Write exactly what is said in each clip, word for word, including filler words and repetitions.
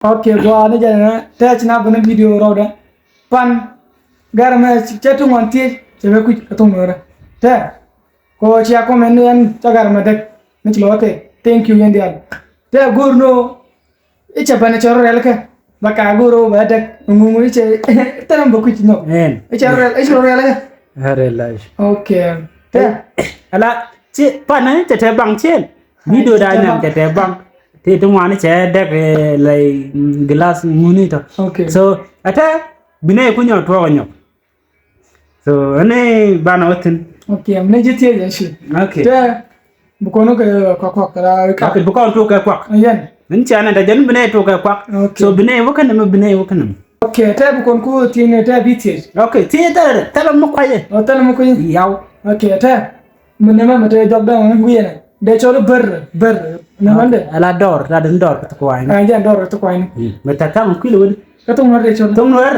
Ok, gua ni jɛ nɛ tɛ ci na bä ni video rɔɔdɛ. Pan gar mɛ cɛ ti ŋuan thiec cɛ bɛ kuc kɛ thuŋ nuɔrɛ. Tɛ ko cia comment ni ɛn ca gar mɛ dɛk ni ci lɔ kɛ. Thank you yɛn dial. Tɛ go̱r no i̱ cɛ bɛn cɛ rɔ rɛl kɛ ba ka go̱r ro bɛ dɛk ŋuŋu i̱ cɛ tɛn bä kuc nyɔk. I̱ cɛ rɔ rɛl i̱ cɛ rɔ rɛl kɛ. Rɛl la i̱. Ok. Tɛ ala ci pan ni cɛ tɛ baŋ ciel. Video da nyam cɛ tɛ baŋ. Ti ti ŋuani cɛ dɛk lɛ glass ŋuni tɔ. Ok. So ɛtɛ binɛ ku nyɔ tuɔk nyɔ. So ɛni banɛ wä thin. Ok, mɛ ji̱ thiec ɛn ci. Ok. Tɛ bi kɔn kɛ kuak kuak la ka. Ok, bi kɔn tuɔk kɛ kuak. Yɛn. Ni cɛ nɛ da jɛn binɛ tuɔk kɛ kuak. Ok. So binɛ wä kɛnɛ mɛ binɛ wä kɛnɛ mɛ. Ok, tɛ bi kɔn ku thiec nɛ tɛ bi thiec. Ok, thiec tɛ tɛ lɛ mɛ kuayɛ. Ɔ tɛ lɛ mɛ kuayɛ. Yaw. Ok, tɛ. Min nɛmɛ mi te jɔk dɔ̱ŋ wi̱i̱ ɛnɛ dee cɔl i̱ bär bär nɛmɛ dee. Ala dɔr la den dɔr kɛ ti kuany. Ɛ jɛn dɔr kɛ ti kuany. Mi ta kam kuil wä di. Kä thok nuɛr dee cɔl. Thok nuɛr.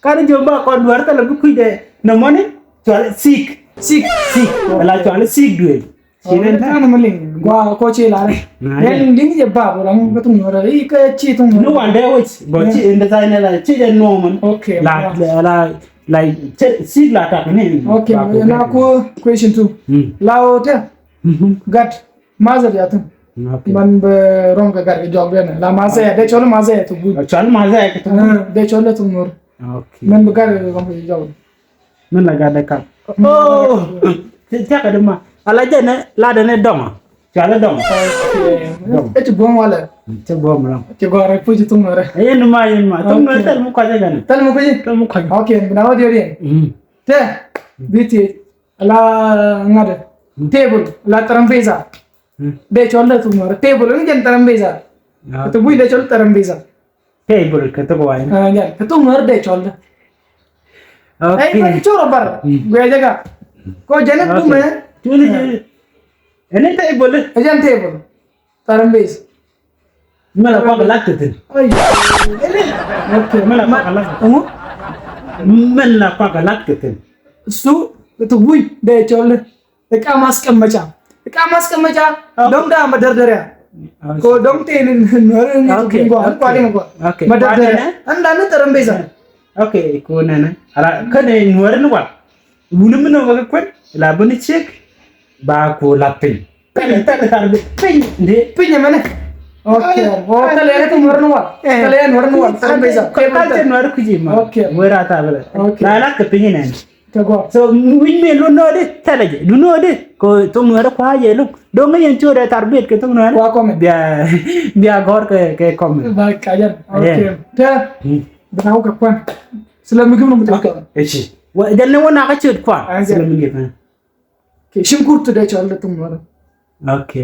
Ka di jom ba kɔn nuɛr thilɛ bi kui̱ dee nɛ mɔni cɔl sik. Sik. Sik. Ala cɔl sik duel. Ci nɛn ta nɛ mɛ liŋ gua kɔ ci la rɛ. Nɛ liŋ liŋ jɛ ba bɔ la ŋu kä thok nuɛr i̱ kä ci thok nuɛr. Ni wan dee wec bɔ ci in design la ci jɛ nuɔmɔn. Ok. La la. Like, sik la tak ni. Ok, na ku question two. La o te. Gat mazɛ ya tun. Man bɛ rɔm kɛ gat kɛ jɔk den la mazɛ ya de chol mazɛ ya tu bu. Chol mazɛ ya tu. De chol tu mur. Ok. Man bɛ gat kɛ rɔm kɛ jɔk. Man la gat de kap. Oh. Te ka de ma. Ala jene la de ne dɔma. Cualɛ dɔŋ. Ok. Dɔŋ. Ɛ ti buɔ̱m walɛ. Ti buɔ̱m la. Ti gɔrɛ puc ti thuŋ nɔrɛ. Ɛ yɛn ma yɛn ma. Thuŋ nɔrɛ thɛl mi kɔcɛ gani. Thɛl mi kɔcɛ. Thɛl mi kɔcɛ. Ok, bina wä diɛriɛn. Tɛ bi ti la ŋadɛ. Table la tarambeza. Dee cɔl dɛ thuŋ nɔrɛ table ni jɛn tarambeza. Ti buc dee cɔl tarambeza. Table kɛ thok wany. Ɛ jɛn kɛ thok nuɛr dee cɔl dɛ. Ok. Ɛ jɛn cor bar. Guɛ jɛ ka. Ko jɛn kumɛ. Tuni. Ɛn table. Ɛ jɛn table. Tarambeza. Mɛ la kuak lak kɛ thin. Ay. Ok. Mɛ la kuak lak. Ɛŋu? Mɛ la kuak lak kɛ thin. Su tu wi̱c dee cɔl dɛ. Ika mas kɛ mɛca. Ika mas kɛ mɛca. Dɔŋ da ma dɛrdɛr ya. Ko dɔŋ teni nuɛri ni kuiŋ kɔ an kuadin kɔ. Ma dɛrdɛr ya an da ni tarambeza. Ok, ko nɛnɛ ala kɛnɛ nuɛri ni wal. Wuni mi nɔ wä kɛ kuɛn la bini cek. Ba ko la piny. Piny piny piny piny. Piny mɛnɛ. Ok. O tɛlɛ ya nuɛri ni wal. Tɛlɛ ya nuɛri ni wal tarambeza. Kɛ kal tɛ nuɛri kuji ma. Ok. Wera ta bɛlɛ. Ok. La la kɛ piny nɛn. Kɛ gɔr. So wi̱c mi lun nöödi thɛlɛ jɛ lun nöödi. Kɛ thok nuɛɛri kua̱ jɛ lun do̱ŋ ŋäc yɛn ciöödɛ tar biet kɛ thok nuɛɛri. Kua̱ kɔmɛ bia bia gɔr kɛ kɛ kɔmɛ. Ba kajan. Ok. Tɛ bina wä kɛ kuan. Silɛ mi gim num tɛ kɔn. Eci wä jɛn ni wä nakä ciööd kuan. Silɛ mi gim. Kɛ cim kur tu dee cɔl dee thok nuɛɛri. Ok.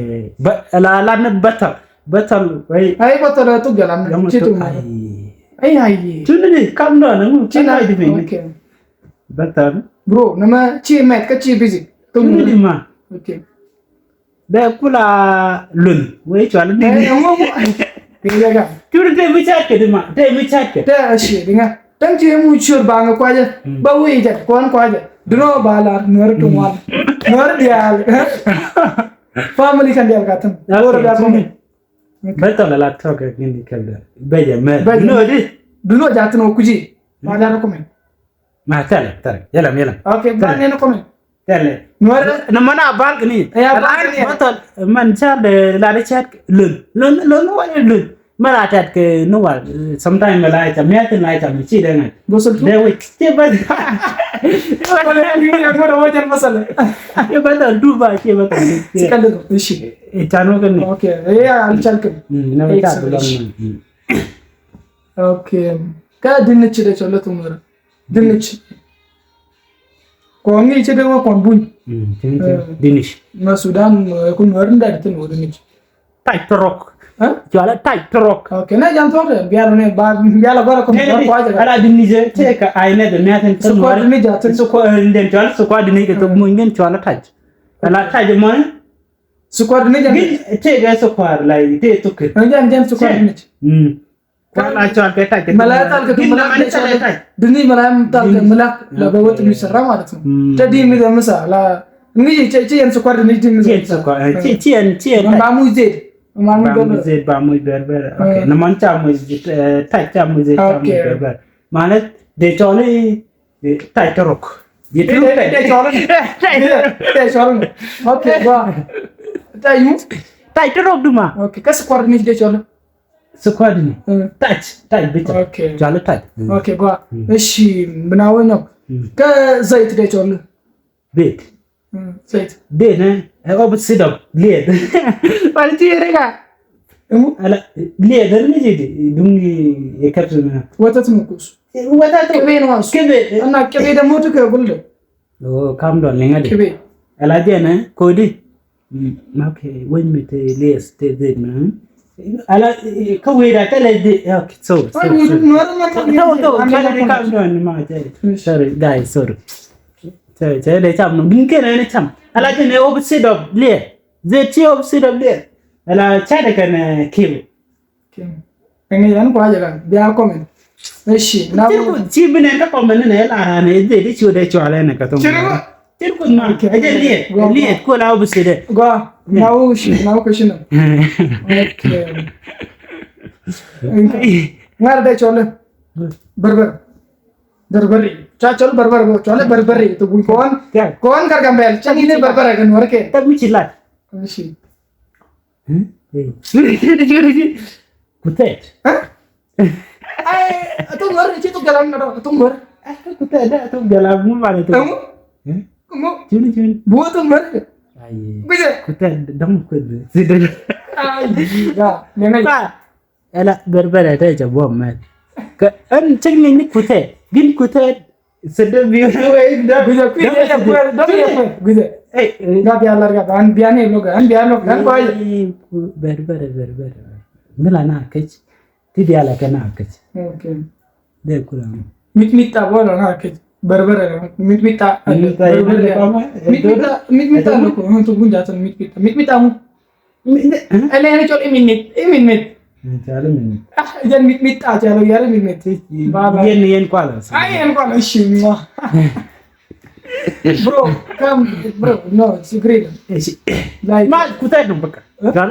Ba la la ni bethel bethel. Ai bethel dee thok jɛ la ni ci thok nuɛɛri. Ai ai. Tuni ni kam dɔn ni mu ci la di mi. Ok. Bethel. Bro, nɛmɛ ci mɛt kä ci busy. Tuni di ma. Ok. Bɛ kula lun wee cual di. Tuni te mi cat kɛ di ma te mi cat kɛ. Te a ci di ŋa. Taŋ ci mu ciöt ba ŋa kuacɛ. Ba wee jat kuan kuacɛ. Dunɔ ba lar nuɛri tuŋ wan. Nuɛri diaal. Family kan diaal ka tun. Woro da kɔmi. Bɛ tɔl la tɔk kɛ gini kɛl dɛ. Bɛ jɛ mɛ. Bɛ jɛ mɛ. Dunɔ di. Dunɔ jat nɔ kuji. Ma jat kɔmi. Ma thɛlɛ thɛlɛ yɛlɛm yɛlɛm. Ok, ba nɛn kɔmi. Thɛlɛ. Nuɛrɛ. Nɛ mɛn a bal kini. Ɛ ya bal kini. Bä thɔl mɛn ca de la de chat lön lön lön wa lön. Mɛn a tɛt kɛ ni wa sometime mɛ la ca mɛ thin la ca mɛ ci de ŋa. Gosol tu. De wek ci bä. Wala ni ya ngoro wa jan masala. Ci bä thɔl du ba ci bä thɔl. Ci kal de ko ishi. E ca no kɛ ni. Ok. E ya al chal kɛ. Nɛ mɛ ca de lön. Ok. Ka din ni ci de cholo tu mura. Dinic. Kɔn ŋi̱i̱c cɛ dee wä kɔn buny. Dinic. Ma Sudan ku nuäär ni dat thin wä dinic. Tac tɔrɔk. Cualɛ tac tɔrɔk. Ok, na jam thɔk bial ni ba bial a gɔrɛ kɔn kuacɛ. Ala dinic cɛ ka ai nɛ de miathin. Sukua dinic a thin. Sukua den cualɛ sukua dinic kɛ thok muny den cualɛ tac. Ala tac mɔni. Sukua dinic a thin. Tëëkɛ sukua la tëë thok kɛ. Jɛn jɛn sukua dinic. Kua la cɔal kɛ tac kɛ. Mɛ la thal kɛ tu mɛ la kɛ cɔal kɛ tac. Duni mɛ la thal kɛ mɛ la bɛ wä tu mi sɛ ram wa tu. Tɛ di mi dɛ mi sa la. Ni ci ci yɛn sukar ni di mi dɛ. Ci yɛn sukar ci ci yɛn ci yɛn. Mɛ ba mu zed. Ba muc zet, ba muc bɛr bɛr. Okay. Nɛ man ca muc zet, eh, tac ca muc zet, ca muc bɛr bɛr. Manɛ dee cɔl i̱, eh, tac tɔrɔk. Dee cɔl i̱, dee cɔl i̱. Okay, gua. Tac mu? Tac tɔrɔk duma. Okay, kä squad ni dee cɔl i̱. Squad ni. Tac, tac bicha. Okay. Cɔl i̱ tac. Okay, gua. Ishi bina wä nyɔk. Kä zayt dee cɔl i̱. Zayt. Dee nɛ ɛ opposite of lieth. Wal ti rika. Ala lieth ni ji di dum ni e kapsu na. Wata tu mukus. Wata tu. Kebe ni was. Kebe. Ana kebe da motu ke gulde. Oh, calm down, linga di. Kebe. Ala dee nɛ kodi. Okay, when mi te lieth te zayt na. Ala ka weda te le di. Okay, so so. Calm down, ma. Sorry guys, sorry. Cɛ, cɛ dee cam nɔ. Duŋ kɛn ni cam. Ala jɛ ni opposite of lieth. Zɛ ti opposite of lieth. Ala cɛ dee kɛn kill. Kill. Ɛŋɛ yan kua jɛ kan bia comment. Ishi na. Ci bi nɛ ka comment ni la ni zɛ ti ci o dee cɔalɛ ni ka tɔŋ. Ci ku ma. Ɛ jɛ lieth. Lieth ko la opposite. Gua. Na u shi na u ka shi na. Okay. Ŋar dee cɔalɛ. Bɛrbɛr. Bɛrbɛri. Ca cɔl bɛrbɛri, cɔl bɛrbɛri. Tu bui kɔn. Kɔn kar Gambɛl. Ca ni bɛrbɛri kan wara kɛ. Ta mi ci lat. Ci. Kutɛt. Ai, tu ŋɔr ci tu galam na tu ŋɔr. Kutɛt da tu galam mu mare tu. Mu? Mu? Cuni cuni. Bu tu ŋɔr. Ai. Guje. Kutɛt dam kutɛt. Ai. Ya, ne ngai. Ɛla bɛrbɛrɛ tɛ cɛ buɔm mɛn. Kɛ ɛn cɛ ŋi̱n ni kutɛ gin kutɛ. Sɛ dee bi wee dee. Gujɛ kui̱ dee yɛ kuɛr dee yɛ kuɛr gujɛ. Ɛy, ɛy. Ŋa bia lar ŋa ban bia ni lok an bia lok an kɔc. Bɛrbɛrɛ bɛrbɛrɛ. Mi la na kec ti bia la kɛ na kec. Okay. Dee kula mi. Mit mit ta bɔlɔ na kec bɛrbɛrɛ mit mit ta. Mit mit ta bɛrbɛrɛ. Mit mit ta mit mit ta lok. Mit mit ta mu. Ɛlɛ ni cɔl iminit iminit. Cɔl iminit. Ah, jɛn mit mit a cɔl yɛr iminit. Baba. Yɛn yɛn kuala. Ay yɛn kuala shimwa. Bro, come bro, no, it's great. Like ma kutɛ dum baka. Cɔl.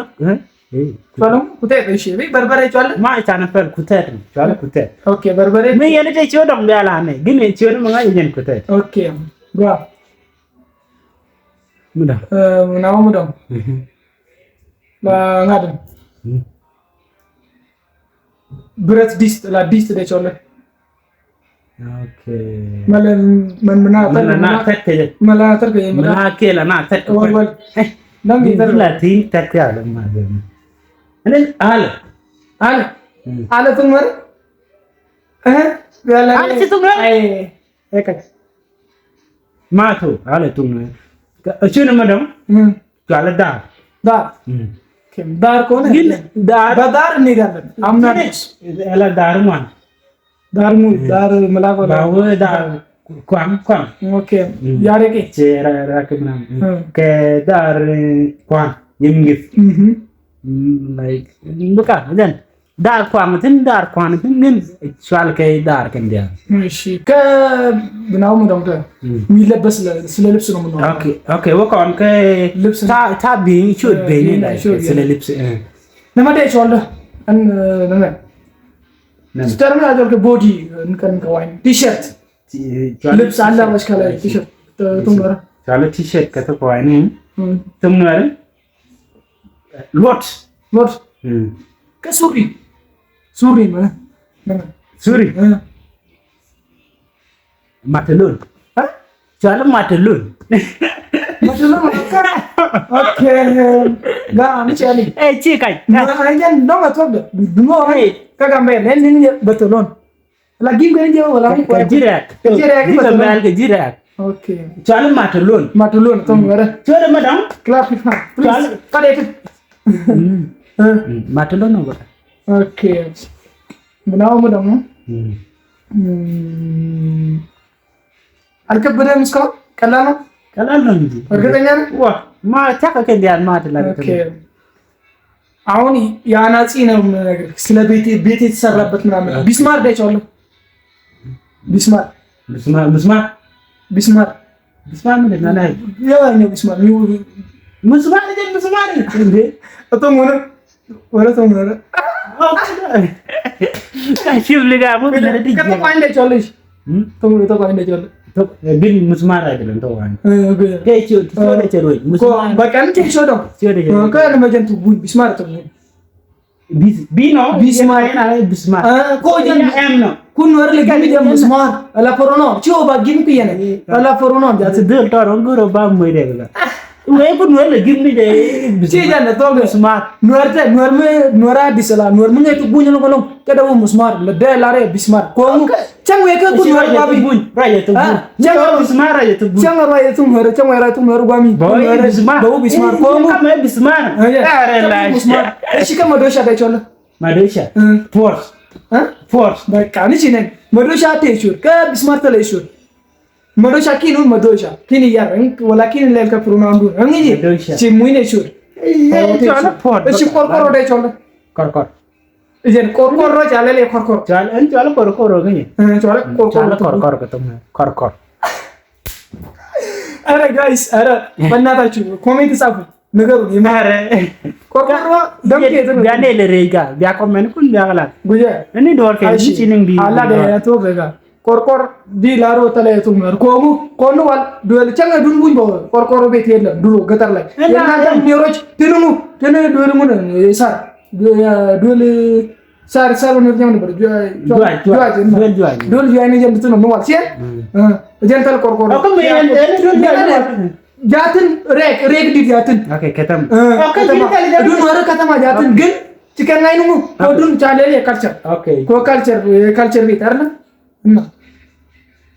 Cɔl kutɛ dum shi. Bi barbare cɔl. Ma cana pel kutɛ dum. Cɔl kutɛ. Okay, barbare. Mi yɛn te cio dum bia la ne. Gini cio dum nga yɛn kutɛ. Okay. Bro. Muda. Eh, na muda. La ŋa̱t. Breath dist la dist dee cɔl. Okay. Mɛlɛ mɛn mɛn a thɛt mɛn a thɛt kɛ jɛ. Mɛlɛ a thɛt kɛ jɛ mɛn a kɛl a na thɛt kɛ wal wal. Daŋ di thɛt la ti thɛt kɛ alɛ ma dee. Ɛn alɛ. Alɛ. Alɛ thuŋ mɛr. Ɛh. Alɛ ci thuŋ mɛr. Ɛh. Ɛh kɛ. Ma thok alɛ thok nɛ. Kä cuni ma dɔm. Cualɛ dhar. Dhar. Kɛ dhar kɔn ɛ. Gin dhar. Ba dhar ni gal. Am na. Ala dhar ŋuan. Dhar ŋu dhar mala kɔ. Ba wee dhar kuan kuan. Okay. Yare kɛ. Cɛ ra ra kɛ mna. Kɛ dhar kuan yim gif. Like buka then. Daar kuaŋ thin daar kuaŋ thin ŋin cual kɛ daar kɛn diaal. Shi kä bina wä mi dɔŋ tɛ. Mi lɛ bäs lɛ si lɛ lipsi nɔmɔ nɔmɔ. Okay, okay, wä kɔn kɛ lipsi. Ta ta bi̱i̱ ciöt bi̱i̱ ni la si lɛ lipsi. Nɛ ma dee cɔl dä ɛn nɛ mɛ. Tɛr mi a jɔl kɛ body ɛn kɛn kɛ wany t-shirt. Lipsi ala wac kala t-shirt. Tum nɔrɛ. Cɔl t-shirt kɛ thok kɛ wany ni. Tum nɔrɛ. Luɔt. Luɔt. Kä suri. Suri mɛ. Suri. Matalon. Cuali matalon. Matalon. Okay. Ga mi cuali. Eh, ci kac. Ma jan dɔŋ a tuɔk dɛ. Duŋɔ. Ka Gambɛ lɛn ni batalon. La gim kɛ ni jɛ wala kɛ jirak. Kɛ jirak. Kɛ jirak. Okay. Cuali matalon. Matalon tɔm wɛrɛ. Cuali madam. Clap it. Please. Cuali. Kade ti. Matalon wɛrɛ. Okay. Bina wä madam. Ar kɛ bidɛ mis kɔ kɛ lalo. Kɛ lalo ni. Ar kɛ bɛ nyɛn. Wa ma cakɛ kɛ ndian ma ti la. Okay. አሁን የአናጺ ነው የምነግርህ፣ ስለ ቤት፣ ቤት የተሰራበት ምናምን። ቢስማር ደ ቻለ። ቢስማር። ምስማር፣ ምስማር። ቢስማር። ምስማር ምንድን ነው? ናይ። የዋኛው ቢስማር። ምስማር እንደ ምስማር እንዴ? እቶም ሆነ። Wala tong nara. Ka shif liga mu nara di. Kata pain de cholish. Hmm? Tong kata pain de cholish. Tong, eh, bin musmar aja dulu tong. Eh, okay. Kɛ cio, cio de cio de. Musmar. Ba kan cio de. Cio de cio de. Ka na majan tu bun, bismar tu bun. Bis, bino, bismar. Ina bismar. Ah, ko jan em no. Kun wara le gimi jam musmar. Ala porono. Cio ba gimi ku yene. Ala porono. Jati dul toro guro ba mu de ga. Wee ku nuɛr lɛ gim ni jɛ. Ci jɛ nɛ thok smart. Nuɛr tɛ, nuɛr mi, nuɛr a disɛ la, nuɛr mi ŋɛ ti guny ni kɔlɔŋ. Kɛ dɛ wum smart, lɛ dɛ la rɛ bi smart. Kɔŋ cɛŋ wee kɛ ku nuɛr wa bi. Rɛ yɛ ti guny. Cɛŋ wum smart rɛ yɛ ti guny. Cɛŋ rɛ yɛ ti nuɛr, cɛŋ wee rɛ ti nuɛr wa mi. Bɔ bi smart. Bɔ bi smart. Kɔŋ ka mɛ bi smart. Rɛ la. Ɛ ci kɛ ma do sha dɛ cɔl. Ma do sha. Force. Force. Ba ka ni ci nɛn. Ma do sha te cur. Kɛ bi smart tɛ lɛ cur. Madosha kini un madosha. Kini yar, wala kini lɛl ka pronoun dun. Ang iji. Madosha. Ci muine sur. Cuala pot. Ci korkoro de cuala. Korkor. Ijen korkoro ca lɛl korkor. Cuala, en cuala korkoro kini. Cuala korkoro. Cuala korkor ketum. Korkor. Ara guys, ara. Manata cu. Comment safu. Megaru ni mare. Korkoro dam ke tu. Bia ne le rega. Bia comment kun bia kala. Guje. Ni dor ke ni cining bi. Ala de ya to rega. Kɔrkɔr di la ro tale tum nar komu kɔnu wal duel canga dun buny bo kɔrkɔr be tied la duro gatar la. Yena dam ni roj tinu mu tinu duel mu ne sar. Duel sar sar mu nyam bar jua jua jua duel jua ni jam tinu mu wal sie. Jan tal kɔrkɔr. Ko me yan duel jua. Jatin rek rek di jatin. Okay, katam. Okay, katam. Dun wara katam jatin gin. Cikan ngai numu ko dun chale ye culture. Okay. Ko culture culture bi tarna. Na.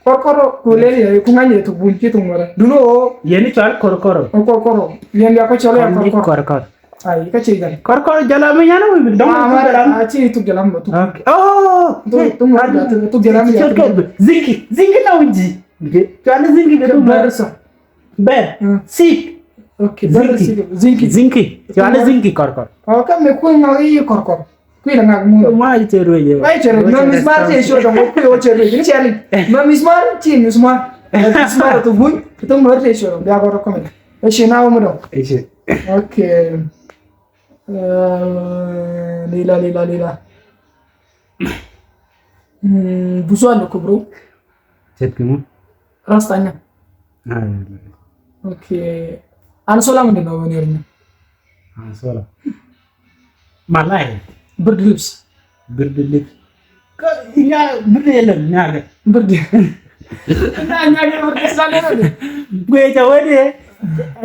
Kɔrkɔrɔ ko leli ku ŋa̱ny tuk bun ci tuk ŋuɔrɛ. Duno o. Yeni cɔal kɔrkɔrɔ. O kɔrkɔrɔ. Yeni ya ko cɔal ya kɔrkɔrɔ. Kɔrkɔrɔ. Ai ka ci gan. Kɔrkɔrɔ jala mi nyana wi dɔŋ. A ci tuk jala mi tuk. Okay. Oh. Tuk tuk ŋuɔrɛ tuk jala mi. Zinki zinki na unji. Cɔal zinki ke tuk ŋuɔrɛ. Barsa. Bɛr. Sik. Okay, bɛr sik. Zinki. Zinki. Cɔal zinki kɔrkɔr. Ɔ ka mi kui̱ ŋak i̱ kɔrkɔr. Kui̱ la ŋak mun. Ma i̱ cɛ ruec. Ai cɛ ruec. Ma mismar tɛ cɔl dɔŋ kui̱ wä cɛ ruec. Ni cɛ ruec. Ma mismar ci mismar. Mismar tu buny. Tu mör tɛ cɔl dɔŋ. Bia kɔrkɔr kɔmɛ. Ɛ ci na wä mu dɔŋ. Ɛ ci. Okay. Lila lila lila. Busuan ni kubru. Cet kɛ ŋu? Rasta nya. Okay. An sola mi dina wani rin. An sola. Malay. Bird lips. Bird lips. Ka nya bird lem nya ga. Bird. Nya nya ga bird sa ne. Gwe ta wani.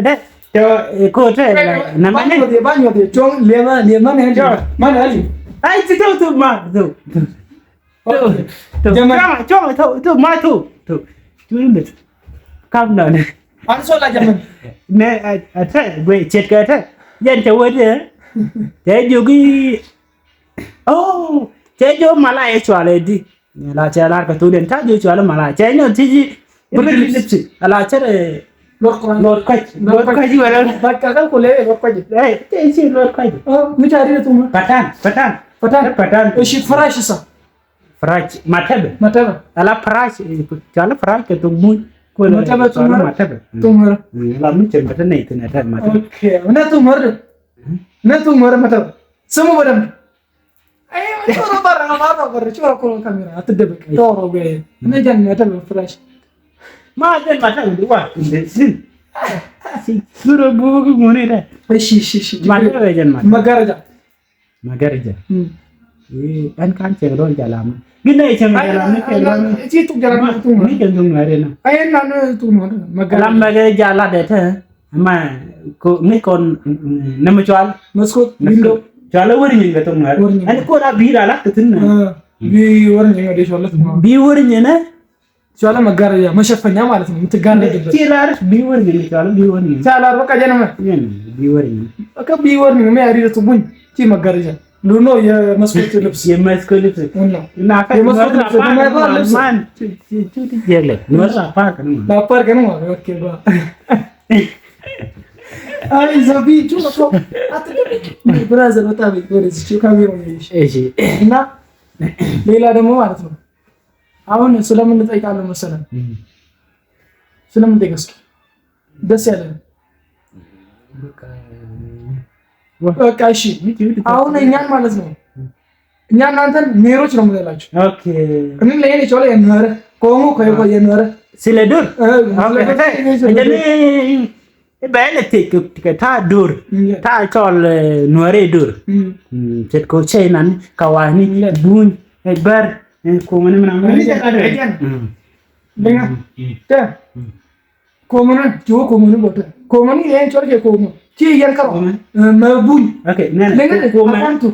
Da to ko ta na mane. Ba nyɔ de ba nyɔ de chong lema lema ne. Mane ali. Ai ti to to ma to. Jaman. Cɔŋ cɔŋ to to ma to to. Curin bit. Kam nɔ ni. An sola jaman. Ne a tɛ gwe cet kɛ tɛ. Yɛn cɛ wä diɛ. Cɛ jogi. Oh, cɛ jo mala yɛ cualɛ di. La cɛ lar ka to den ta jo cualɛ mala. Cɛ nyɔ ti ji. Buri lipsi. Ala cɛ. Lord Kaj. Lord Kaj wala. Ba ka ka kule Lord Kaj. Ai, cɛ ci Lord Kaj. Oh, mi ta ri tu ma. Patan, patan. Patan. Patan. Shi farashi sa. Farash, matebe. Matebe. Ala farash, eh, cɔal farash kɛ tok muny. Matebe tok muny. Matebe. Tok muny. Ala muny cɛ matebe ne tine tɛ matebe. Okay. Ne tok muny. Ne tok muny matebe. Semu badam. Ay, cɔrɔ bara ma bara bara cɔrɔ ko kamera. Atu debe. Toro be. Ne jan matebe farash. Ma jan matebe wa. Inde sin. Si kuro bubu muni de. Shi shi shi. Matebe jan matebe. Magaraja. Magarija. Ɛn kan cɛ dɔn jalam. Gin na cɛ jalam ni cɛ dɔn. Ci tuk jalam ni tuk. Ni cɛ dɔn ngare na. Ay na no tuk no. Magarija. Lam magarija la de te. Ma ko ni kon ne ma cual. Maskot bindo. Cual wari ni ga tuk ngare. Ani ko da bi da la tin. Bi wari ni ga de cual tuk. Bi wari ni na. Cuala ma gar ya ma shafa nya ma la ti gar da. Ci lar bi wani ni cuala bi wani. Ca lar baka jana ma. Bi wani. Ka bi wani me ari da tugun. Ci ma gar ya. Lu no ya masko lips. Ya masko lips. Wala. Na ka ya masko lips. Ma ba lips. Man. Ci ci ci jegle. No sa pa kan. Na pa kan ma. Okay ba. Ay zabi cu ko. Atu. Brother no tabi ko ci ka mi ro ni. Eh ci. Na. Lela da mo ma. አሁን ስለምን እንጠይቃለን መሰለን? ስለምን እንጠይቅ እስኪ ደስ ያለን። በቃ Ɛ, ka ci. Mi ti, mi ti. Aw, nɛ nyan ma lɛ sɛ. Nyan nan tɛn mi ro ci rom lɛ la ci. Okay. Ni lɛ ni cɔl yɛ nuɛrɛ. Ko ŋu ko yɛ, ko yɛ nuɛrɛ. Silɛ dur. Ɛ, okay. Silɛ dur. Ɛ, jɛ ni, ɛ, bɛ lɛ tëk kɛ, kɛ ta̱a̱ dur. Mm, yeah. Ta̱a̱ cɔl, ɛ, nuɛrɛ dur. Mm. Mm, cɛ ko cɛ nan ka wa ni, yeah, buny, ɛ, bär, ɛ, ko mani mani. Ɛ, jɛ, ɛ, jɛ. Mm. Denga. Mm. Tɛ. Mm. Komä ni, ci wä komä ni bä te. Komä ni yɛn cɔl kɛ komä. Ci yɛn kärɔ. Komä. Ɛ, mɛ buny. Okay, nɛnɛ, nɛnɛ, komä. Akan tu.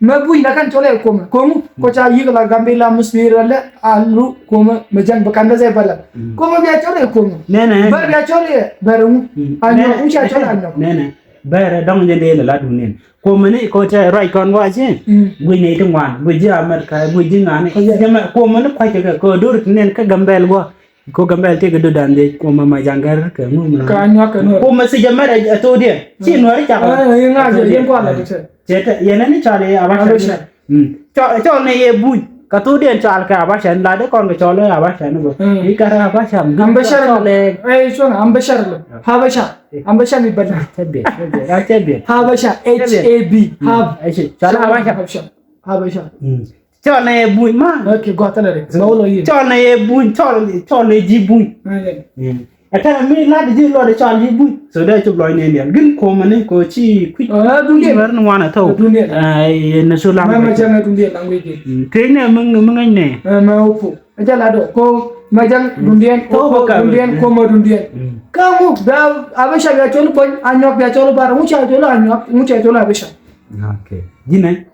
Mɛ buny na kan cɔl kɛ komä. Komä, mm, ko ca yik la Gambila, Musmir, la, alu, komä, mɛ jaŋ bä kan dɛ sɛ bala. Mm. Komä bia cɔl kɛ komä. Nɛnɛ. Bär bia cɔl kɛ, bär ŋu. Mm. Anyɔ, nɛnɛ, u ca cɔl anyɔ. Nɛnɛ. Bär dɔŋ jɛ dee la la dunin. Komä ni ko cɛ ruac kɔn wa ci. Mm. Guic ni ti ŋuan, guic ji̱ Amerika, guic ji̱ ŋani. Ko jɛ mɛ, komä ni kuac kɛ, ko dur ti nɛn kä Gambɛl wa. Ko Gambɛl tëëkɛ dödan dhec, komä ma jaŋ gɛr kɛ ŋu mi. Ka nyuak kɛ nuɔr. Komä si jɛ mɛrɛ ɛ thok diɛn. Ci nuɔr i̱ cak. Ɛ, ɛ, ŋa̱c ɛ, yɛn kua la kɛ cɛ. Cɛ tɛ, yɛn ni cɔl i̱ Abasha. Abasha. Mm. Cɔl, cɔl ni yɛ buny. Ka thok diɛn cɔl kɛ Abasha, la dee kɔn kɛ cɔl i̱ Abasha ni bä. Mm. I̱ kar Abasha. Ambasha. Cɔl i̱. Ɛ, cɔl Ambasha lɛ. Habasha. Ambasha mi bala. Cɛ biɛ, cɛ biɛ, cɛ biɛ. Habasha, H A B. Mm. Hab. Ɛ, cɔl Abasha. Habasha. Habasha. Mm. Cɔl nɛ buny ma. Okay, gɔaa thilɛ ri. So, gɔaa wä lɔ yin. Cɔl nɛ yɛ buny, cɔl, cɔl nɛ ji̱ buny. Okay. Mm. Ɛ tɛn mi lat ji̱ luɔt cɔl ji̱ buny. So dee cop lɔc nɛ diɛn. Gin komä ni ko ci kui̱. Ɛ, duŋdiɛn. Mɛr ni wan a thok. Duŋdiɛn. Ɛ, yɛ ni so lam. Mɛ, mɛ cɛ mɛ duŋdiɛn language. Mm. Tëë nɛ mi, mi ŋäc nɛ. Ɛ, mɛ wä po. Ɛ jɛ la dɔ ko mɛ jaŋ duŋdiɛn, ko duŋdiɛn, komä duŋdiɛn. Mm. Kä ŋu bia Abasha bia cɔl buny, anyuak bia cɔl bär, ŋu ca cɔl anyuak, ŋu ca cɔl Abasha. Okay. Ji̱n nɛ.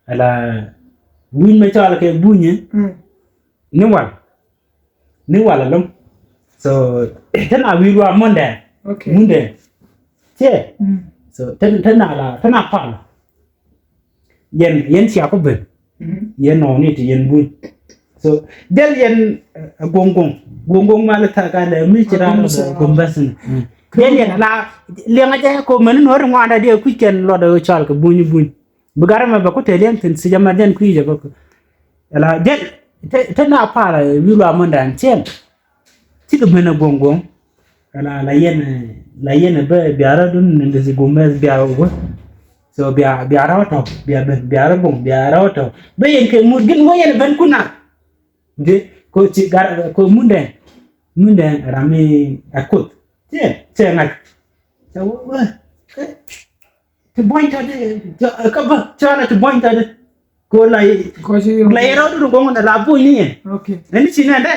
Ala buny mɛ cɔal kɛ buny, eh? Mm. Ni wal. Ni wal alɔŋ. So, tɛn a wi̱i̱ luaak Mundɛn. Okay. Mundɛn. Cɛ. Mm. So, tɛn, tɛn a la, tɛn a pal. Yɛn, yɛn cia ku ben. Mm. Yɛn nɔɔni ti yɛn buny. So, jɛl yɛn, eh, guɔŋ guɔŋ. Guɔŋ guɔŋ mal thaak a lɛ mi ci raa guɔŋ bäth ni. Mm. Jɛl yɛn la, liɛŋ a jɛ ko mɛn nuɔ̱ɔ̱ri ŋuanda diɛ kui̱c kɛn luɔt a cɔal kɛ buny buny. Bi gat ɛmɛ bɛ ku tɛliɛn thi̱n thiec ɛmɛ jɛn kui̱ jɛ bä. Ɛla jɛn te, te na pa̱a̱r wi̱i̱ luaak Mundɛn cɛn. Cikɛ ben ɛ guɔ̱ŋ guɔ̱ŋ. Ɛla la yɛn, la yɛn bä bia rɔ dun ni desi gumɛ bia wä. So bia, bia rɔ tɔ, bia ben, bia rɔ buŋ, bia rɔ tɔ. Bä yɛn kɛ mut gin wä yɛn ben kuna. Nti ko ci gat ko Mundɛn. Mundɛn ram mi a kuth. Cɛ, cɛ ŋa̱c. Cɛ wä, wä. Ti buɔ̱ny tɔ̱ di, kä bä cɔalɛ ti buɔ̱ny tɔ̱ di. Ko la, la yɛ rɔɔdu ni gɔŋ ni la buɔ̱ny ni yɛn. Okay. Ɛn ni ci nɛn dɛ.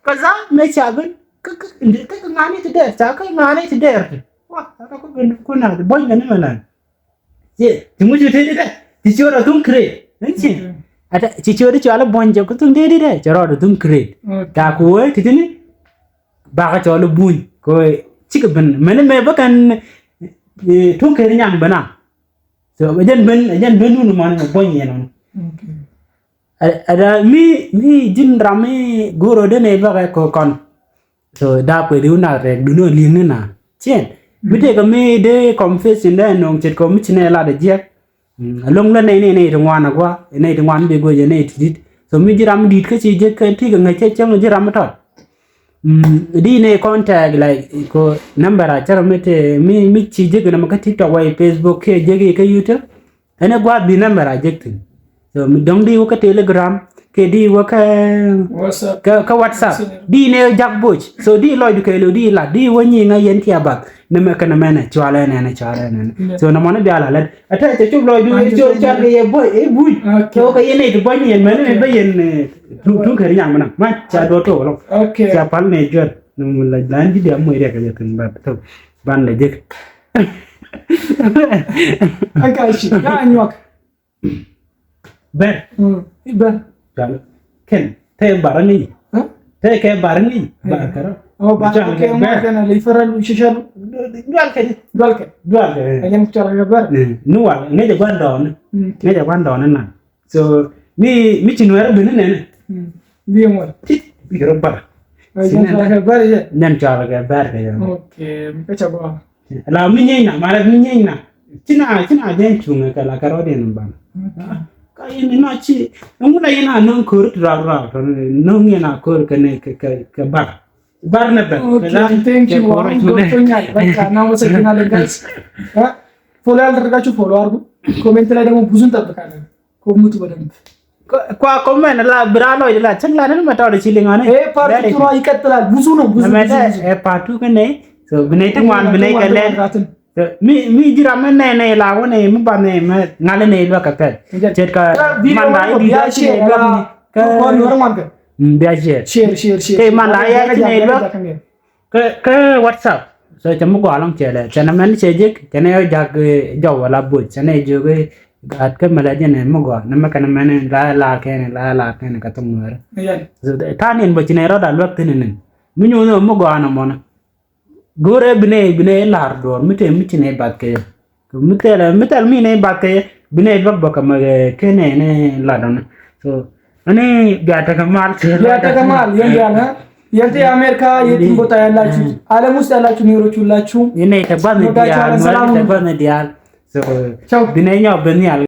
Kä za mɛ ca ben kä, kä, kä ŋa̱ni ti dɛr, ca kä ŋa̱ni ti dɛr ti. Wa, kä kä ben ku na ti buɔ̱ny kɛ ni mɛ lan. Ci, ti ŋuci ti di dɛ. Ti ci rɔ thuŋ kret. Ɛn ci. Okay. Ata ci ci rɔ cɔalɛ buɔ̱ny jɛ ku thuŋ di di dɛ. Cɛ rɔɔdu thuŋ kret. Okay. Ta ku wee ti ti ni. Bakɛ cɔl i̱ buny kɛ ɣöö cikɛ ben mɛni mëë bä kɛn, eh, tuŋ ker nyaŋ ben a. So ɛ jɛn ben, ɛ jɛn ben wun mɔni mɛ buɔ̱ny yɛn ɔn. Okay. Ɛ, ɛ da mi, mi ji̱n ram mi go̱o̱r ɔ den ɛ luäk ɛ kɔ kɔn. So da kuɛ di wun a rɛk duni ɔ li̱ŋ ni na. Cien. Mi, mm, tëëkɛ mi dee confession dee nɔŋ ce̱tkɛ mi ci nɛ lat ɛ jiɛk. Mm, ɛlɔ̱ŋ lä nɛy nɛy nɛy ti ŋuan ɛ gua̱a̱, nɛy ti ŋuan bi guec ɛ nɛy ti di̱t. So mi ji̱ ram mi di̱t kä ci jek kɛn ti kɛ ŋäc cä cäŋ ji̱ ram mi tɔt. Mm, di nɛy contact, like, ko number a cä ram mi te, mi, mi ci jek nɛ mɛ kä TikTok wa i̱ Facebook kiɛ jek i̱ kä YouTube. Ɛn ɛ gua̱a̱th bi number a jek thi̱n. So mi dɔ̱ŋ di wä kä Telegram, kɛ di wä kä WhatsApp. Kä, kä WhatsApp. Messenger. Di nɛ jak boc. So di lɔcdu kɛ lo di lat. Di wä nyiŋä yɛn ti a bath. Ni mɛ kɛn mɛnɛ cualɛ nɛnɛ cualɛ nɛnɛ. Yeah. So nɛ mɔni bia la lɛt. Ɛ tɛ cɛ cop lɔcdu, thank you so much, cual kɛ yɛ boc, ɛ buc. Okay. So kɛ yɛn nɛ ti buɔ̱ny yɛn mɛnɛ, okay, bä yɛn, eh, tuŋ, tuŋ kɛ ri nyaŋ mɛnɛ. Ma ca duɔ tok lɔŋ. Okay. Ca pal nɛ juɛt. Ni mɛ la, la ni di dia mɔ iriak kɛ jɛ thi̱n ba. So ban lɛ jek. Ɛ ka ci, ka nyuak. Bɛr. Mm, i̱ bɛr. Cual kɛn te bar ni. Huh? Te kɛ bar ni. Bar kɛ rɔ. Oh, bar kɛ mɔ kɛn a li fara lu shisha lu. Dual kɛ di. Dual kɛ. Dual kɛ. Ɛ jɛn cual kɛ bɛr. Eh, ni wal ŋäcɛ guan dɔɔni. Mm. Ŋäcɛ guan dɔɔni na. So mi, mi ci nuɛr bini nɛnɛ. Mm. Bi ŋuɔl. Tit bi kɛ rɔ bar. Ɛ jɛn cual kɛ bɛr yɛ. Jɛn cual kɛ bɛr kɛ yɛ. Okay, mi kɛ ca bɔ. La mi nyieeny na, mara mi nyieeny na. Ci na, ci na jɛn cuŋ kɛ la kɛ rɔɔdiɛn ban. Okay. Ka yɛn ni na ci, ɛŋu la yɛn a no̱o̱ŋ ko̱r ti ral ral, no̱o̱ŋ yɛn a ko̱r kɛ ni kɛ, kɛ, kɛ bar. Bar nɛ bɛ. Okay, thank you. Wa mi go̱r to nyai, but ka na wasa kina le guys. Ha? ፎሎ ያልተደረጋችሁ ፎሎ አድርጉ። ኮሜንት ላይ ደግሞ ብዙ እንጠብቃለን። ኮምቱ በደንብ። Kua comment la bira lɔcdä la cäŋ la ni mɛ tɔɔdɛ ci liŋ ɔni. Eh, part two ይቀጥላል። ብዙ ነው፣ ብዙ፣ ብዙ፣ ብዙ። Ɛ part two kä nɛy. So bi nɛy ti ŋuan bi nɛy kɛ lɛl. Mi, mi ji̱ ram mi nɛy nɛy la wä nɛy mi bath nɛy mɛ ŋa̱l nɛy luäk kɛ pɛl. Ce̱tkɛ man la i̱ di̱t ɔ ci nɛy luäk ni. Kä bia share. Share, share, share. Kɛ man la i̱ ci nɛy luäk. Kä, kä WhatsApp. So cɛ mi gɔaa ɛlɔ̱ŋ cɛ lɛ cɛ nɛ mɛn cɛ jek cɛ nɛ yɔ jak jɔw wala boc cɛ nɛ jek gat kä mɛ lɛ jɛ nɛ mi gɔaa nɛ mɛ kɛn mɛn la lar kɛn la lar kɛn kɛ thok nuɛrɛ. So ta̱a̱ niɛn bä ci nɛ rɔda luäk thin ni mi nyuun mi gɔaa nɛ mɔnɛ. Go̱rɛ bi nɛ bi nɛ lar duɔr mi te mi ci nɛ bath kɛ yɛ. Mi thɛl, mi thɛl mi nɛ bath kɛ, bi nɛ luäk bä kɛ mɛ kɛ nɛ nɛ lat ɔnɛ. So ani bia tekɛ mal. Bia tekɛ mal, yɛn bia na. Yɛn ti Amerika, yɛn ti mbota yɛn la cu. Ala musta la cu ni ro cu la cu. Yɛn nɛ tɛ bath ni dial, nuɛr tɛ bath ni dial. So bi nɛ nyɔk ben ni al.